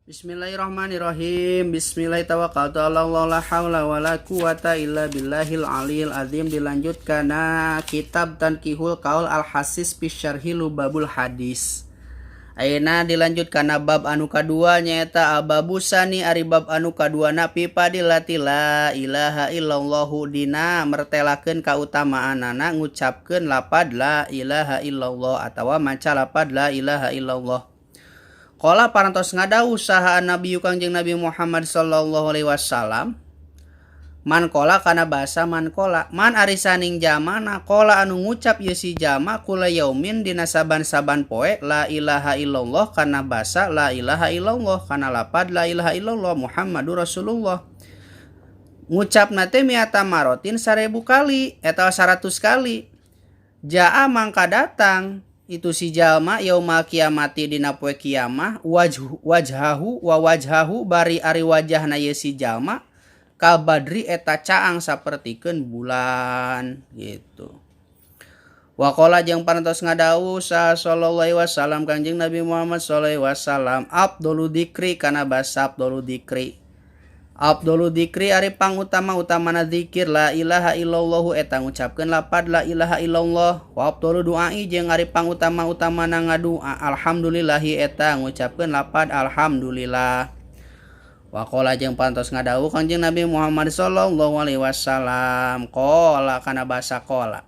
Bismillahirrahmanirrahim. Bismillahirrahmanirrahim. Ala Allah la haula wala quwata illa billahil aliyil azim. Dilanjutkan kitab Tankihul Qaul Al Hasis fi Syarhi Lubabul Hadis. Ayeuna dilanjutkan bab anu kadua, nyaeta al-babu tsani, ari bab anu kaduana, fi fadilati la ilaha illallahu, dina mertelakeun kautamaanana ngucapkeun lapad la ilaha illallah atawa maca lapad la ilaha illallah. Qala, parantos ngadawuh saha Nabi, Kangjeng Nabi Muhammad sallallahu alaihi wasallam, man qala, kana bahasa man qala, man ari saning jalmana, qala anu ngucap ieu si jalma, kula yaumin dina saban-saban poe, la ilaha illallah kana basa la ilaha illallah, kana lapad la ilaha illallah Muhammadur Rasulullah, ngucap nate miata marotin, 1000 kali atau 100 kali, jaa mangka datang itu si jalma, yaumal kiamati dina poe kiamah, wajhu wajhahu wa wajhahu bari ari wajahna ye si jalma, kal badri eta caang sapertikeun bulan gitu. Waqala jeung parantos ngadawuh saha sallallahu alaihi wasallam, Kanjeng Nabi Muhammad sallallahu alaihi wasallam, afdalu dzikri, kana basa afdalu dzikri. Afdalu dzikri ari pangutama-utamana zikir, la ilaha illallahu eta ngucapkeun lapad la ilaha illallah. Wa afdalu du'ai jeung ari pangutama-utamana ngadua, alhamdulillahi eta ngucapkeun lapad alhamdulillah. Waqala jeung pantos ngadawuh Kanjeng Nabi Muhammad sallallahu alaihi wasallam, qala kana basa qala.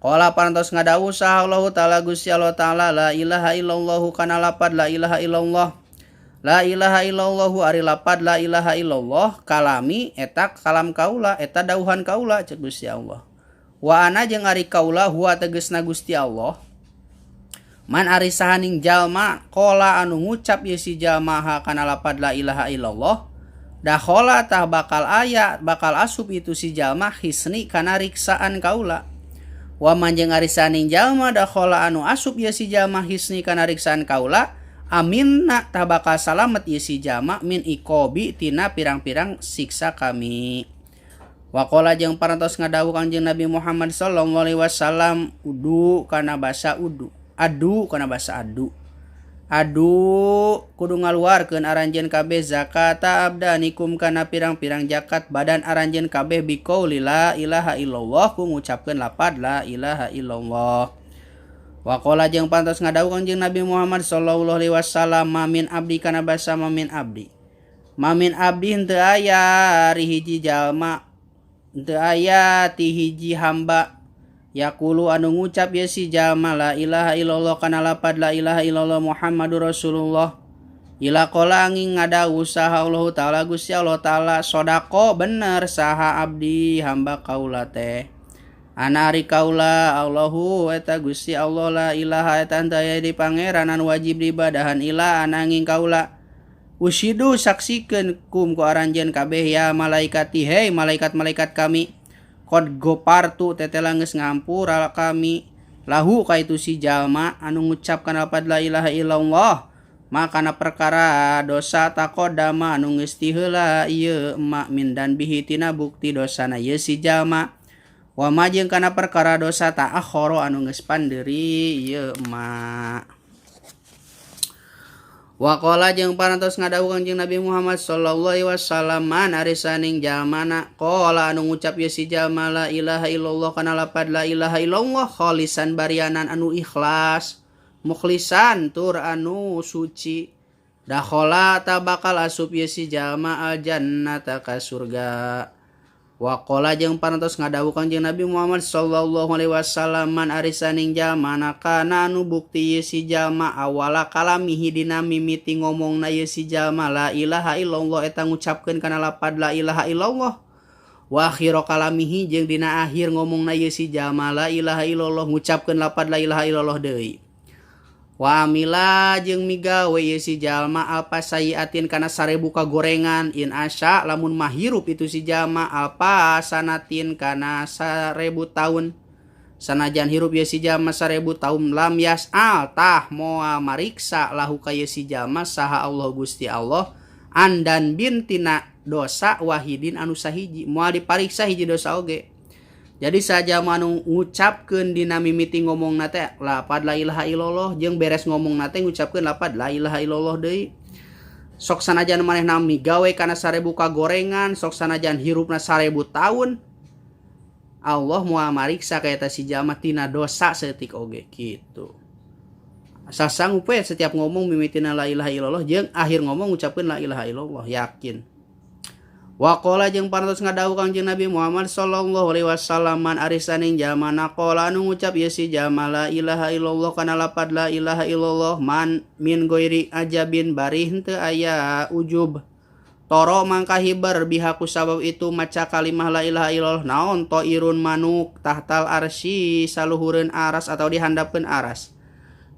Qala parantos ngadawuh saha Allah taala, Gusti Allah taala, la ilaha illallahu kana lapad la ilaha illallah. La ilaha illallahu ari lapad la ilaha illallah, kalami eta kalam kaula, eta dawuhan kaula, cek Gusti Allah. Wa ana jeung ari kaula, huwa tegesna Gusti Allah. Man ari sahaning jalma, qala anu ngucap ieu si jalma, ha kana lapad la ilaha illallah, dakhala tah bakal aya, bakal asup itu si jalma, hisni kana riksaan kaula. Wa man jeung ari sahaning jalma, dakhala anu asup ieu si jalma, hisni kana riksaan kaula, aminna tah bakal salamet ieu si jalma, min iqobi tina pirang-pirang siksa kami. Waqala jeung parantos ngadawuh Kangjeng Nabi Muhammad sallallahu alaihi wasallam, uddu kana basa uddu, addu kana basa addu. Addu kudu ngaluarkeun aranjeun kabeh, zakata abdanikum kana pirang-pirang zakat badan aranjeun kabeh, biqauli la ilaha illallah ku ngucapkeun lapad la ilaha illallah. Waqala jeung pantos ngadawuh Kangjeng Nabi Muhammad sallallahu alaihi wasallam, mamin abdi kana basa mamin abdi. Mamin abdi henteu aya ari hiji jalma, henteu aya ti hiji hamba, yaqulu anu ngucap ye si jalma, la ilaha illallah kana lapad la ilaha illallah Muhammadur Rasulullah, illa qala angin ngadawuh saha Allah taala, Gusti Allah taala, sodaqo bener saha abdi hamba kaula teh, ana ari kaula, Allahu eta Gusti Allah, la ilaha eta henteu aya di pangeranan wajib diibadahan, illa ananging kaula. Usyidu saksikeun, kum ku aranjeun kabeh, ya malaikati hei malaikat-malaikat kami, qad ghafartu tetela geus ngampura kami, lahu ka itu si jalma anu ngucapkan lapad la ilaha illallah, makana perkara dosa, taqaddama anu geus ti heula ieu ma, min dan bihi tina bukti dosana ieu si jalma, wa ma jeung kana perkara dosa, ta'akhkhara anu geus pandeuri ieu ma. Waqala jeung parantos ngadawuh Kangjeng Nabi Muhammad sallallahu alaihi wasallam, man ari saning jalmana, qala anu ngucap ye si jalma, la ilaha illallah kana lapad la ilaha illallah, khalisan barianan anu ikhlas, mukhlisan tur anu suci, dakhala ta bakal asup ye si jalma, al jannata ka surga. Waqala jeung parantos ngadawuh Kangjeng Nabi Muhammad sallallahu alaihi wasallam, man ari saning jalma kana anu bukti ye si jalma, awala kalamihi dina mimiti ngomongna ye si jalma, la ilaha illallah eta ngucapkeun kana lapad la ilaha illallah, wa akhira kalamihi jeung dina akhir ngomongna ye si jalma, la ilaha illallah ngucapkeun lapad la ilaha illallah deui, wa amila jeung migawe ye si jalma, alfa sayiatin kana 1000 kagorengan, in asya lamun mahirup itu si jalma, alfa sanatin kana 1000 tahun, sanajan hirup ye si jalma 1000 tahun, lam yas'al tah moal mariksa, lahu ka ye si jalma saha Allah, Gusti Allah, an dzanbin tina dosa, wahidin anu sahiji, moal dipariksa hiji dosa oge. Jadi saja anu ngucapkeun dina mimiti ngomong teh lapad la ilaha illallah jeung beres ngomong teh ngucapkeun lapad la ilaha illallah deui. Sok sanajan manehna migawe kana 1000 kagorengan, sok sanajan hirupna 1000 tahun, Allah moal mariksa ka eta si jalma tina dosa saeutik oge kitu. Asal sanggup we setiap ngomong mimitina la ilaha illallah jeung akhir ngomong ngucapkeun la ilaha illallah, yakin. Waqala jeung parantos ngadawuh Kangjeng Nabi Muhammad sallallahu alaihi wasallam, man ari saning jalma naqala anu ngucap ieu si jalma la ilaha illallah kana lapad la ilaha illallah man min ghairi ajabin bari henteu aya ujub, toro mangka hiber biha ku sabab itu maca kalimah la ilaha illallah naon ta'irun manuk tahtal arsy saluhureun aras atau dihandapeun aras,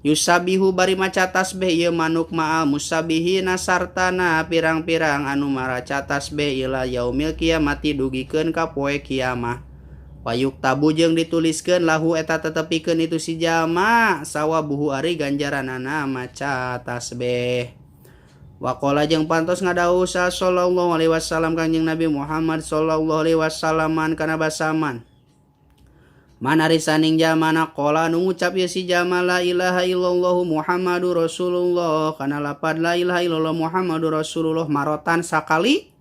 yusabihu bari maca tasbih ieu manuk ma'al musabihina sartana pirang-pirang anu maraca tasbih ila yaumil kiamati dugikeun ka poe kiamah. Wayuk tabu jeung dituliskeun lahu eta tetepikeun itu si jalma sawabuhu ari ganjaranana maca tasbih. Waqala jeung pantos ngadawuh sallallahu alaihi wasallam Kangjeng Nabi Muhammad sallallahu alaihi wasallam kana basaman, man ari saning jalma qala nu ngucap ieu si jalma la ilaha illallah Muhammadur Rasulullah kana lapad la ilaha illallah Muhammadur Rasulullah marotan sakali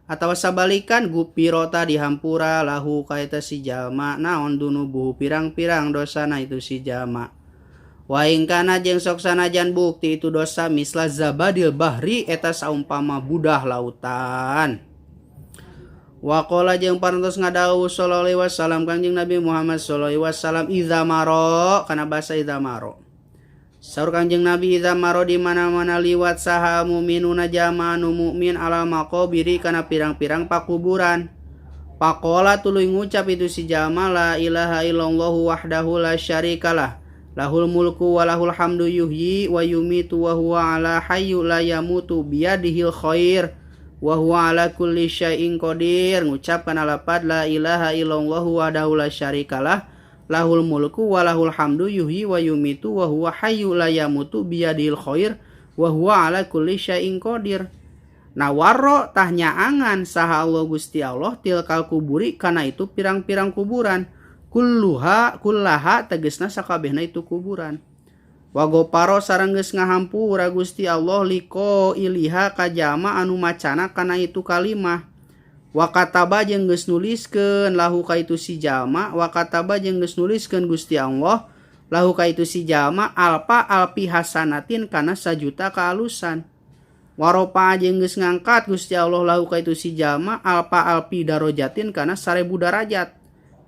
atawa sabalikan gupirota dihampura lahu ka eta si jalma naon dunubuhu pirang-pirang dosana itu si jalma. Wa ing kana jeung sok sanajan bukti itu dosa misla zabadil bahri eta saumpama budah lautan. Waqala jeung parantos ngadawuh sallallahu alaihi wasallam Kangjeng Nabi Muhammad sallallahu alaihi wasallam idza maro kana basa idza maro. Saur Kangjeng Nabi idza maro di mana-mana liwat saha mu'minuna jama anu mukmin ala maqabiri kana pirang-pirang pakuburan. Faqala tuluy ngucap itu si jalma la ilaha illallah wahdahu la syarikalah lahul mulku wa lahul hamdu yuhyi wa yumitu wa huwa ala hayyu la yamutu biyadihil khair wa huwa ala kulli syai'in qadir. Ngucap kana lapad la ilaha illallah wahdahu la syarikalah lahul mulku wa lahul hamdu yuhyi wa yumitu wa huwa hayyu la yamutu biyadihil khair wa huwa ala kulli syai'in qadir. Nawarro tah nyaangan saha Allah Gusti Allah tilkal kuburi kana itu pirang-pirang kuburan, kulluha kullaha tegesna sakabehna itu kuburan. Wagoparo sareng geus ngahampura Gusti Allah liko iliha ka jalma anu macana kana itu kalimah. Wa kataba jeung geus nuliskeun lahu ka itu si jalma, wa kataba jeung geus nuliskeun Gusti Allah lahu ka itu si jalma alpa alpi hasanatin kana 1 juta kaalusan. Waropa jeung geus ngangkat Gusti Allah lahu ka itu si jalma alpa alpi darajatin kana 1000 darajat,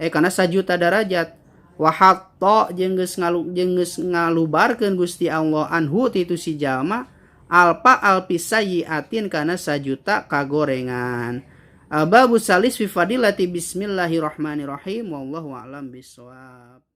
kana 1 juta darajat. Wahatto jeung geus ngalubarkeun Gusti Allah anhu ti itu si jalma alpa alpi sayyiatin kana 1 juta kagorengan. Babu salis fi fadilati bismillahirrahmanirrahim, wallahu a'lam bissawab.